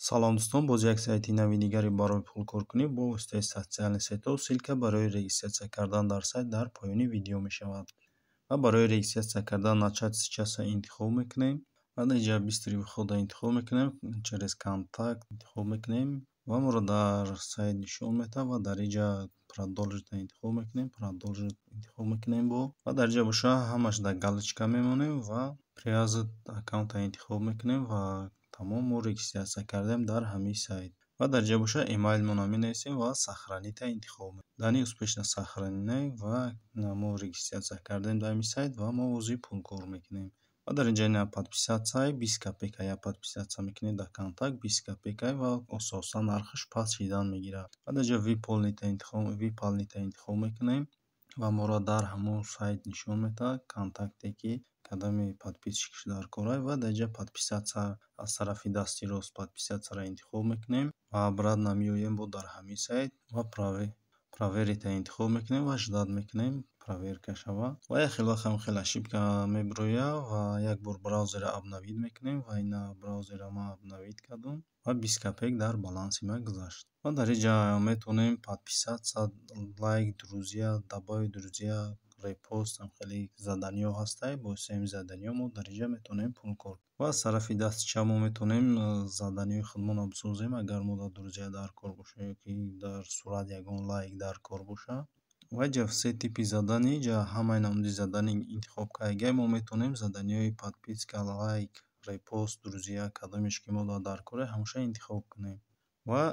Салом, дӯстон! Боз як сайти нави дигаре барои пулкоркунӣ бо воситаи социальный сетьҳо. Ссылка барои регистрация кардан дар сайт дар поёни видео мешавад. Ва барои регистрация кардан «Начать сейчас» интихоб мекунем. Баъд инҷа «Быстрый вход» интихоб мекунем, «Через контакт» интихоб мекунем ва моро дар сайт нишон медиҳад. Ва дар инҷа «Продолжить» интихоб мекунем, «Продолжить» интихоб мекунем бо. Ва дар инҷа боша, ҳамаш дар галочка мемонем ва «Привязать аккаунт» интихоб мекунем ва тамом, мо регистрация кардем дар ҳамин сайт. Ва дар инҷа боша, имейлмонро менависем ва «Сохранить» интихоб мекунем. Данные успешно сохранены. Ва мо регистрация кардем дар ҳамин сайт ва мо ҳозир пулкор мекунем. Ва дар инҷа ина подписаться, 20 копейка як подписаться мекунед дар контакт, 20 копейка, ва оста оста нархаш паст шидан мегирад. Ва дар инҷа «Выполнить» интихоб мекунем ва моро дар ҳамон сайт нишон медиҳад контакте, ки кадоми подписчикаш дар кор. Ва дар инҷа «Подписаться», аз тарафи дасти рост «Подписаться»-ро интихоб мекунем ва обратно меоем бо дар ҳамин сайт ва «Проверить» интихоб мекунем ва ждать мекунем, проверка шавад. Ва як хел вақт ҳам хеле ошибка мебирояд ва як бор браузерро обновить мекунем. Ва ина браузерро ман обновить кардам ва 20 копеек дар баланси ман гузашт. Ва дар инҷа метавонем подписаться, лайк, друзья, добавить друзья, репост, хеле заданиҳо ҳастанд. Бо воситаи ҳамин заданиҳо мо дар инҷа метавонем пул кор. Ва аз тарафи дасти чап мо метавонем заданиҳои худмонро бисозем, агар мо дар друзья дар кор бошем ё ки дар сурат ягон лайк дар кор бошад. Ва инҷа все типы заданий, инҷа ҳамаи намуди заданий интихоб кардагиа. Мо метавонем заданиҳои подписка, лайк, репост, друзья, кадомеш ки мо дар кор, ҳамеша интихоб кунем. Ва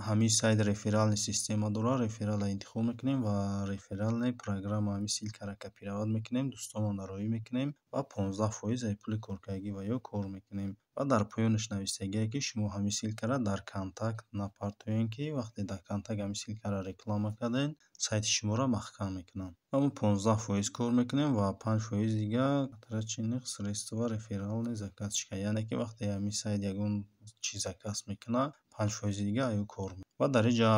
ҳамин сайт реферальный система дорад. Рефералро интихоб мекунем ва реферальная программа, ҳамин ссылкаро копировать мекунем, дӯстонмонро роҳӣ мекунем ва 15% аз пули коркардагӣ ва ё кор мекунем. Ва дар поёнаш нависагие, ки шумо ҳамин ссылкаро дар контакт напартоед, ки вақте дар контакт ҳамин ссылкаро реклама кардед, сайти шуморо маҳкам мекунанд. Ва мо 15% кор мекунем ва 5% дига потраченных средства реферальный заказчика, яъне ки вақте ҳамин сайт ягон чиз заказ мекунад, 5 фоизи дига аю кор. Ва дар инҷа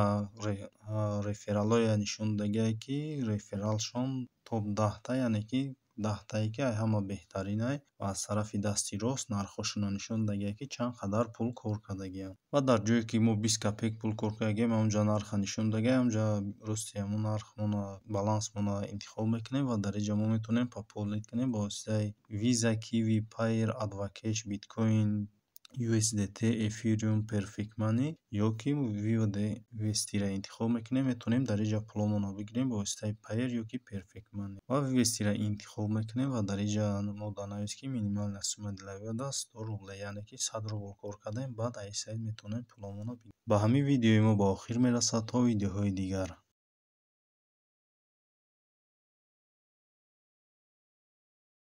рефералҳое нишон додагие, ки рефералшон топ 10-та, яъне ки 10-тае, ки ҳама беҳтаринай. Ва аз тарафи дасти рост нархҳошонро нишон додагие, ки чанд қадар пул кор кардагианд. Ва дар ҷое ки мо 20 копеек пул кор кардагием, ҳамонҷа нархро нишон додагиам. Ҳамонҷа рости ҳамон нархмона, балансмонро интихоб мекунем ва дар инҷа мо метавонем пополнить кунем ба воситаи Виза, Киви, Пайер, Адвокеш, биткоин, USDT, Ethereum, Perfect Money ё ки выводи вывести-ро интихоб мекунем. Метавонем дар инҷа пуломонро бигирем ба воситаи Payeer ё ки Perfect Money. Ва вывести-ро интихоб мекунем ва дар инҷа мо навис, ки минимальная сумма для вывода 100 рублей, яъне ки 100 рубл кор кардем, баъд аз ин сайт метавонем пуломонро бигирем. Ба ҳамин видеои мо ба охир мерасад. То видеоҳои дигар.